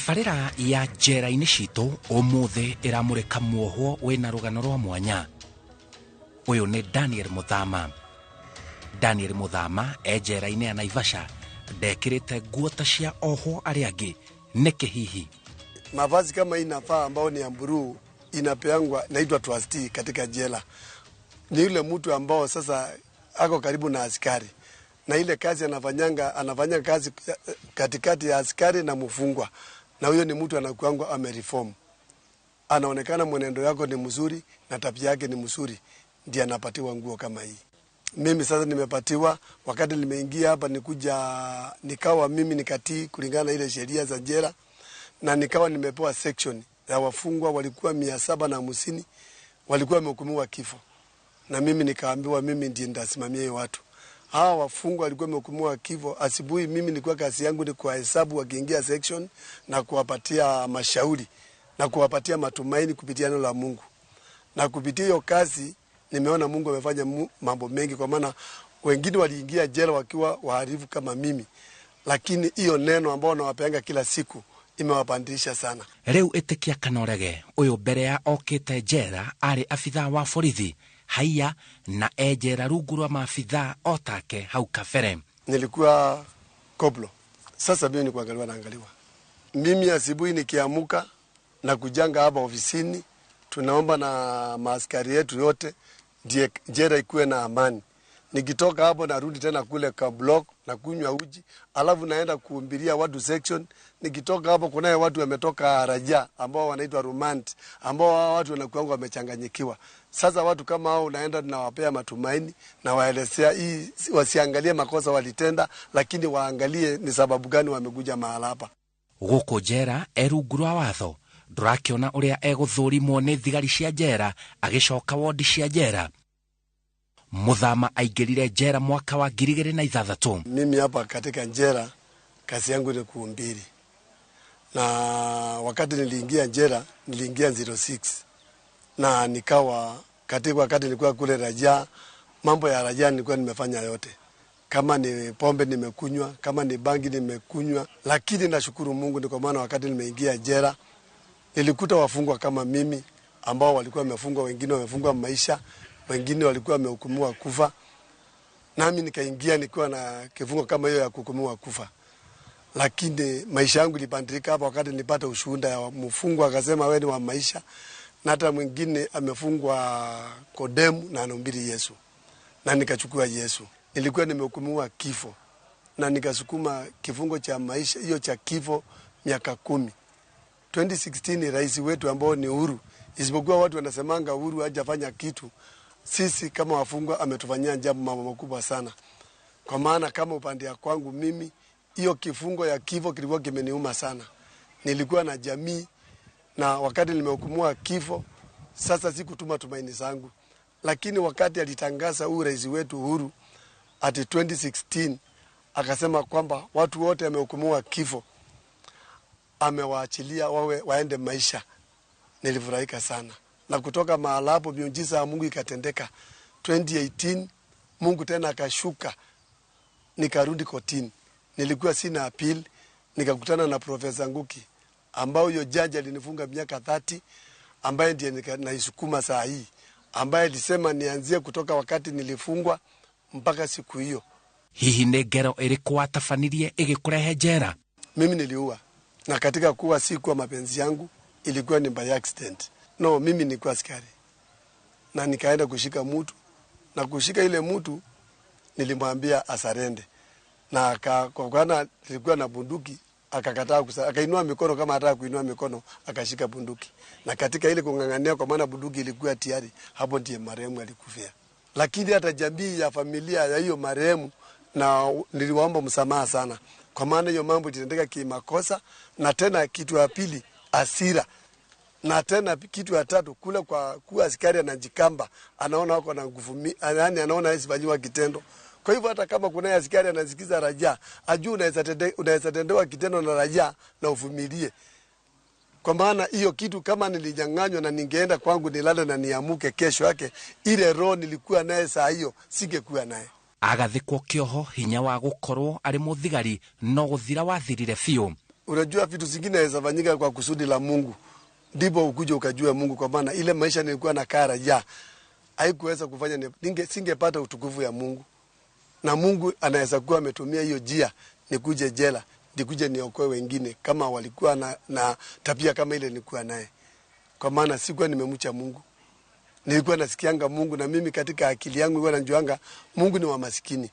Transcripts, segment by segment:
Tabarĩra ya njera-inĩ citũ ũmũthĩ ĩramũrĩka muohwo wĩna rũgano rwa mwanya. Ũyũ nĩ Daniel Muthama. Daniel Muthama e njera-inĩ ya Naivasha ndekĩrĩte nguo ta cia ohwo arĩa angĩ. Nĩkĩ hihi? Mavazi kama hii nafaa ambao ni ya blue inapeangwa, naitwa trustee katika jela. Ni yule mtu ambao sasa ako karibu na askari, na ile kazi anafanyanga, anafanya kazi katikati ya askari na mfungwa, na huyo ni mtu anakuangwa amereform, anaonekana mwenendo yako ni mzuri na tabia yake ni mzuri, ndiye anapatiwa nguo kama hii. Mimi sasa nimepatiwa, wakati nimeingia hapa nikuja nikawa mimi nikatii kulingana na ile sheria za jela, na nikawa nimepewa section ya wafungwa walikuwa 750 walikuwa wamehukumiwa kifo, na mimi nikaambiwa mimi ndiye nitasimamia hiyo watu. Hawa wafungwa walikuwa wamehukumiwa kifo. Asubuhi mimi nilikuwa kazi yangu ni kuwahesabu wakiingia section na kuwapatia mashauri na kuwapatia matumaini kupitia neno la Mungu. Na kupitia hiyo kazi nimeona Mungu amefanya mambo mengi, kwa maana wengine waliingia jela wakiwa wahalifu kama mimi, lakini hiyo neno ambao nawapeanga kila siku imewapandisha sana. Rĩu ĩtĩkia kana ũrege, ũyũ mbere ya okĩte njera arĩ abithaa wa borithi haiya na e njera rungu rwa maabithaa otake hau kabere. Nilikuwa koblo, sasa mimi ni kuangaliwa naangaliwa. Mimi asubuhi nikiamuka na kujanga hapa ofisini, tunaomba na maaskari yetu yote ndiye jela ikuwe na amani. Nikitoka hapo narudi tena kule kwa block na kunywa uji, alafu naenda kuhumbiria watu section. Nikitoka hapo kunaye watu wametoka Raja ambao wanaitwa remand, ambao hao watu wanakuwa wamechanganyikiwa. Sasa watu kama hao naenda nawapea matumaini na waelezea hii, wasiangalie makosa walitenda, lakini waangalie ni sababu gani wamekuja mahala hapa. Gũkũ njera e rungu rwa watho ndũrakĩona ũrĩa egũthũrimwo nĩ thigari cia njera agĩcoka wondi cia njera. Muthama aingĩrire njera mwaka wa 2006. Mimi hapa katika njera kazi yangu ni kuhubiri, na wakati niliingia njera niliingia 06 na nikawa katika wakati nilikuwa kule Raja, mambo ya Raja nilikuwa nimefanya yote. Kama ni pombe nimekunywa, kama ni bangi nimekunywa, lakini nashukuru Mungu ni kwa maana wakati nimeingia jela nilikuta wafungwa kama mimi ambao walikuwa wamefungwa, wengine wamefungwa maisha, wengine walikuwa wamehukumiwa kufa. Nami nikaingia nikiwa na kifungo kama hiyo ya kuhukumiwa kufa. Lakini maisha yangu ilibadilika hapa wakati nilipata ushuhuda ya mfungwa akasema wewe ni wa maisha, na hata mwingine amefungwa kodemu na anahubiri Yesu. Na nikachukua Yesu. Nilikuwa nimehukumiwa kifo na nikasukuma kifungo cha maisha hiyo cha kifo miaka 10. 2016 rais wetu ambao ni Uhuru, isipokuwa watu wanasemanga Uhuru hajafanya kitu, sisi kama wafungwa ametufanyia jambo mambo makubwa sana. Kwa maana kama upande ya kwangu mimi, hiyo kifungo ya kifo kilikuwa kimeniuma sana. Nilikuwa na jamii, na wakati nimehukumiwa kifo, sasa sikutuma tumaini zangu. Lakini wakati alitangaza huu rais wetu Uhuru at 2016 akasema kwamba watu wote wamehukumiwa kifo amewaachilia wawe waende maisha. Nilifurahika sana. Na kutoka mahala hapo miujiza ya Mungu ikatendeka. 2018 Mungu tena akashuka, nikarudi kotini. Nilikuwa sina appeal, nikakutana na Profesa Nguki ambao huyo jaji alinifunga miaka 30, ambaye ndiye naisukuma saa hii, ambaye alisema nianzie kutoka wakati nilifungwa mpaka siku hiyo. Hihi nĩ ngero ĩrĩkũ watabanirie ĩgĩkũrehe njera? Mimi niliua, na katika kuwa si kwa mapenzi yangu, ilikuwa ni by accident. No, mimi nilikuwa askari na nikaenda kushika mtu, na kushika ile mtu nilimwambia asarende, na kwa maana nilikuwa na bunduki akakataa, akainua mikono kama anataka kuinua mikono, akashika bunduki. Na katika ile kung'ang'ania, kwa maana bunduki ilikuwa tayari, hapo ndiye marehemu alikufia. Lakini hata jamii ya familia ya hiyo marehemu na niliwaomba msamaha sana, kwa maana hiyo mambo ilitendeka kimakosa. Na tena kitu ya pili hasira, na tena kitu ya tatu kule kwa kuwa askari anajikamba, anaona wako na nguvu, yani anaona hawezi kitendo. Kwa hivyo hata kama kuna askari anasikiza raia, ajue unaweza tendewa kitendo na raia na uvumilie. Kwa maana hiyo kitu kama nilinyang'anywa na ningeenda kwangu nilale na niamuke kesho yake, ile roho nilikuwa naye saa hiyo singekuwa naye. Agathikwo kĩoho hinya wa gũkorwo arĩ mũthigari no gũthira wathirire biũ. Unajua vitu zingine zinafanyika kwa kusudi la Mungu, ndipo ukuje ukajue Mungu, kwa maana ile maisha nilikuwa na kaa raia haikuweza kufanya singepata utukufu ya Mungu, na Mungu anaweza kuwa ametumia hiyo njia nikuje jela, nikuje niokoe wengine kama walikuwa na tabia kama ile nilikuwa naye, kwa maana sikuwa nimemcha Mungu. Nilikuwa nasikianga Mungu na mimi katika akili yangu nilikuwa najuanga Mungu ni wa masikini.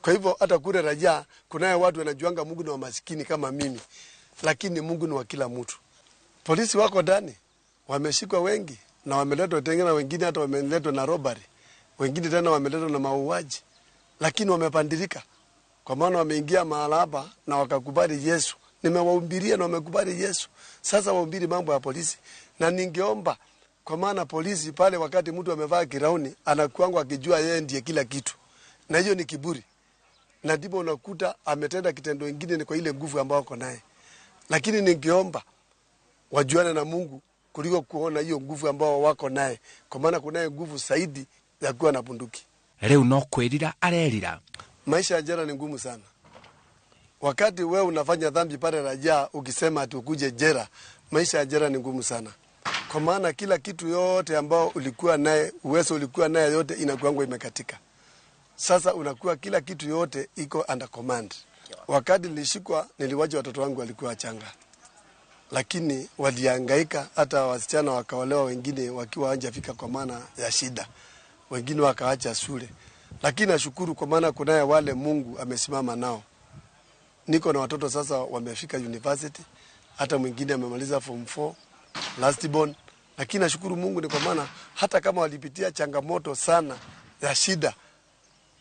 Kwa hivyo hata kule raia kunaye watu wanajuanga Mungu ni wa masikini kama mimi, lakini Mungu ni wa kila mtu. Polisi wako ndani, wameshikwa wengi na wameletwa tena, wengine hata wameletwa na robbery, wengine tena wameletwa na mauaji, lakini wamepandilika kwa maana wameingia mahala hapa na wakakubali Yesu. Nimewahubiria na wamekubali Yesu. Sasa wahubiri mambo ya polisi, na ningeomba kwa maana polisi pale, wakati mtu amevaa kirauni anakuanga akijua yeye ndiye kila kitu, na hiyo ni kiburi, na ndipo unakuta ametenda kitendo kingine ni kwa ile nguvu ambayo ako naye. Lakini ningeomba wajuane na Mungu kuliko kuona hiyo nguvu ambao wako naye, kwa maana kunaye nguvu zaidi ya kuwa na bunduki. Rĩu no kwĩrira arerira. Maisha ya jela ni ngumu sana. Wakati wewe unafanya dhambi pale raia, ukisema ati ukuje jela, maisha ya jela ni ngumu sana, kwa maana kila kitu yote ambao ulikuwa naye, uwezo ulikuwa naye yote inakuwa imekatika. Sasa unakuwa kila kitu yote iko under command. Wakati nilishikwa, niliwacha watoto wangu walikuwa wachanga, lakini walihangaika, hata wasichana wakaolewa, wengine wakiwa hawajafika kwa maana ya shida, wengine wakaacha shule. Lakini nashukuru kwa maana kunaye wale Mungu amesimama nao. Niko na watoto sasa wamefika university, hata mwingine amemaliza form 4 last born. Lakini nashukuru Mungu ni kwa maana hata kama walipitia changamoto sana ya shida,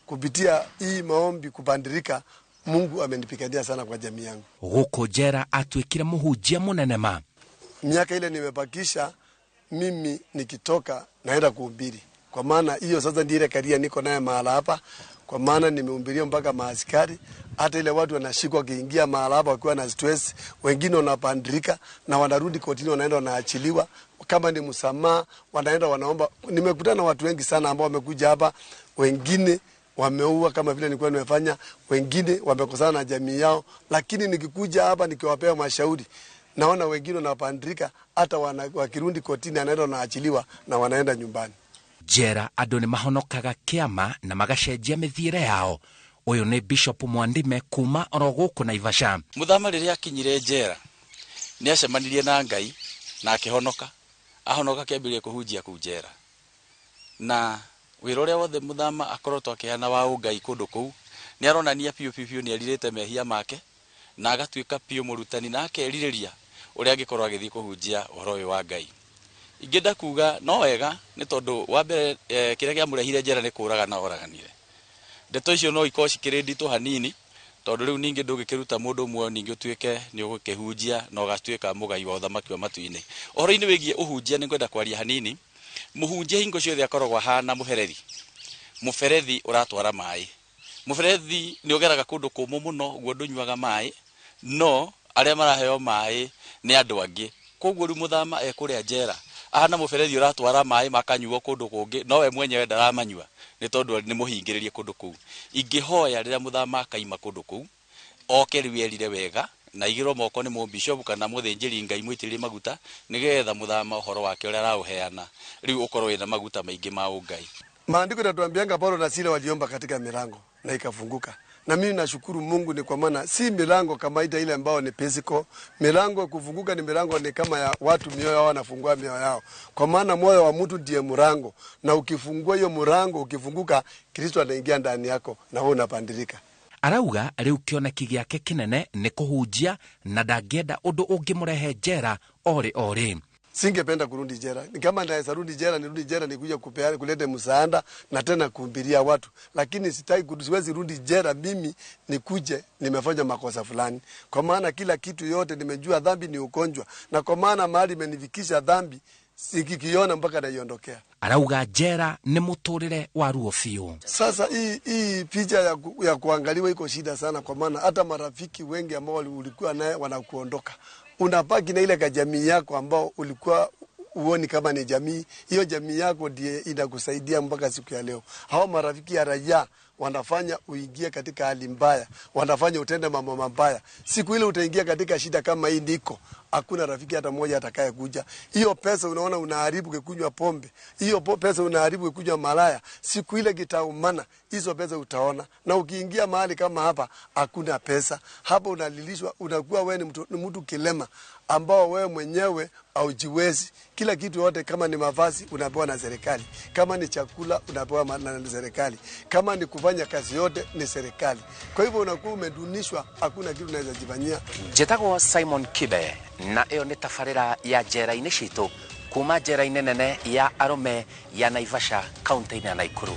kupitia hii maombi kubadilika, Mungu amenipigania sana kwa jamii yangu. Gũkũ njera atuĩkire mũhunjia mũnene ma. Miaka ile nimebakisha mimi nikitoka naenda kuhubiri, kwa maana hiyo sasa ndiyo ile karia niko naye mahala hapa, kwa maana nimehubiria mpaka maaskari. Hata ile watu wanashikwa wakiingia mahala hapa wakiwa na stress, wengine wanapandrika na wanarudi kotini, wanaenda wanaachiliwa, kama ni msamaha wanaenda wanaomba. Nimekutana na watu wengi sana ambao wamekuja hapa, wengine wameua kama vile nilikuwa nimefanya, wengine wamekosana na jamii yao, lakini nikikuja hapa nikiwapea mashauri, naona wengine wanapandrika, hata wakirudi kotini anaenda wanaachiliwa na wanaenda nyumbani. Njera andũ nĩ mahonokaga kĩama na magacenjia mĩthiĩre yao. Ũyũ nĩ Bishop Mwandime kuma oro gũkũ Naivasha. Mũthama rĩrĩa akinyire njera nĩ acemanirie na Ngai na akĩhonoka. Ahonoka akĩambĩrĩria kũhunjia kũu njera, na wĩra ũrĩa wothe Mũthama akoretwo akĩheana wa ũngai kũndũ kũu nĩ aronania biũ biũ biũ nĩ erirĩte mehia make na agatuĩka biũ mũrutani na akerirĩria ũrĩa angĩkorwo agĩthiĩ kũhunjia ũhoro ũyũ wa Ngai. Ingĩenda kuga no wega nĩ tondũ wa mbere kĩrĩa kĩamũrehire njera nĩ kũraga na oraganire. Ndeto icio no ikorwo cikĩrĩ nditũ hanini, tondũ rĩu ningĩ ndũngĩkĩruta mũndũ muoyo ningĩ ũtuĩke nĩ ũgũkĩhunjia na ũgatuĩka mũgai wa ũthamaki wa matu-inĩ. Ũhoro-inĩ wĩgiĩ ũhunjia nĩ ngwenda kwaria hanini. Mũhunjia hingo ciothe akoragwo ahana mũberethi, mũberethi ũratwara maĩ. Mũberethi nĩ ũgeraga kũndũ kũmũ mũno ũguo ndũnyuaga maĩ, no arĩa maraheo maĩ nĩ andũ angĩ. Koguo rĩu Mũthama ekũrĩa njera ahana mũberethi ũratwara maĩ makanyuo kũndũ kũngĩ, no we mwenyewe ndaramanyua nĩ tondũ nĩ mũhingĩrĩrie kũndũ kũu. Ingĩhoya rĩrĩa Mũthama akaima kũndũ kũu oke rĩu erire wega na aigĩrwo moko nĩ mũbishopu kana mũthĩnjĩri Ngai mũitĩrĩrie maguta, nĩgetha Mũthama ũhoro wake ũrĩa araũheana rĩu ũkorwo wĩna maguta maingĩ ma ũngai. Maandiko yanatuambianga Paulo na Sila waliomba katika milango na ikafunguka. Na mimi nashukuru Mungu ni kwa maana si milango kama ile ambayo ni physical. Milango kufunguka ni milango ni kama ya watu mioyo yao wanafungua mioyo yao. Kwa maana moyo wa mtu ndiye mlango, na ukifungua hiyo mlango, ukifunguka, Kristo anaingia ndani yako na wewe unapandilika. Arauga rĩu kĩoneki gĩake kĩnene nĩ kũhunjia na ndangĩenda ũndũ ũngĩmũrehe njera orĩ orĩ. Singependa kurudi jela. Ni kama naweza rudi jela, nirudi jela nikuja kupeana kuleta msaada na tena kuhubiria watu. Lakini sitaki, siwezi rudi jela mimi nikuje nimefanya makosa fulani. Kwa maana kila kitu yote nimejua dhambi ni ugonjwa, na kwa maana mahali imenifikisha dhambi sikikiona mpaka naiondokea. Arauga jela ni mũtũrĩre wa ruo biũ. Sasa hii picha ya kuangaliwa iko shida sana, kwa maana hata marafiki wengi ambao ulikuwa naye wanakuondoka. Unabaki na ile jamii yako ambao ulikuwa uoni kama ni jamii. Hiyo jamii yako ndiye inakusaidia mpaka siku ya leo. Hao marafiki ya raia wanafanya uingie katika hali mbaya, wanafanya utende mambo mabaya. Siku ile utaingia katika shida kama hii, ndiko hakuna rafiki hata mmoja atakaye kuja. Hiyo pesa unaona unaharibu kukunywa pombe, hiyo pesa unaharibu kukunywa malaya, siku ile kitaumana, hizo pesa utaona. Na ukiingia mahali kama hapa, hakuna pesa hapa, unalilishwa, unakuwa wewe ni mtu kilema ambao wewe mwenyewe haujiwezi. Kila kitu yote, kama ni mavazi unapewa na serikali, kama ni chakula unapewa na serikali, kama ni kufanya kazi yote ni serikali. Kwa hivyo unakuwa umedunishwa, hakuna kitu unaweza jifanyia. Njĩtagwo Simon Kibe na ĩyo nĩ tabarĩra ya njera-inĩ citũ kuma njera-inĩ nene ya arũme ya Naivasha kaunti-inĩ ya Nakuru.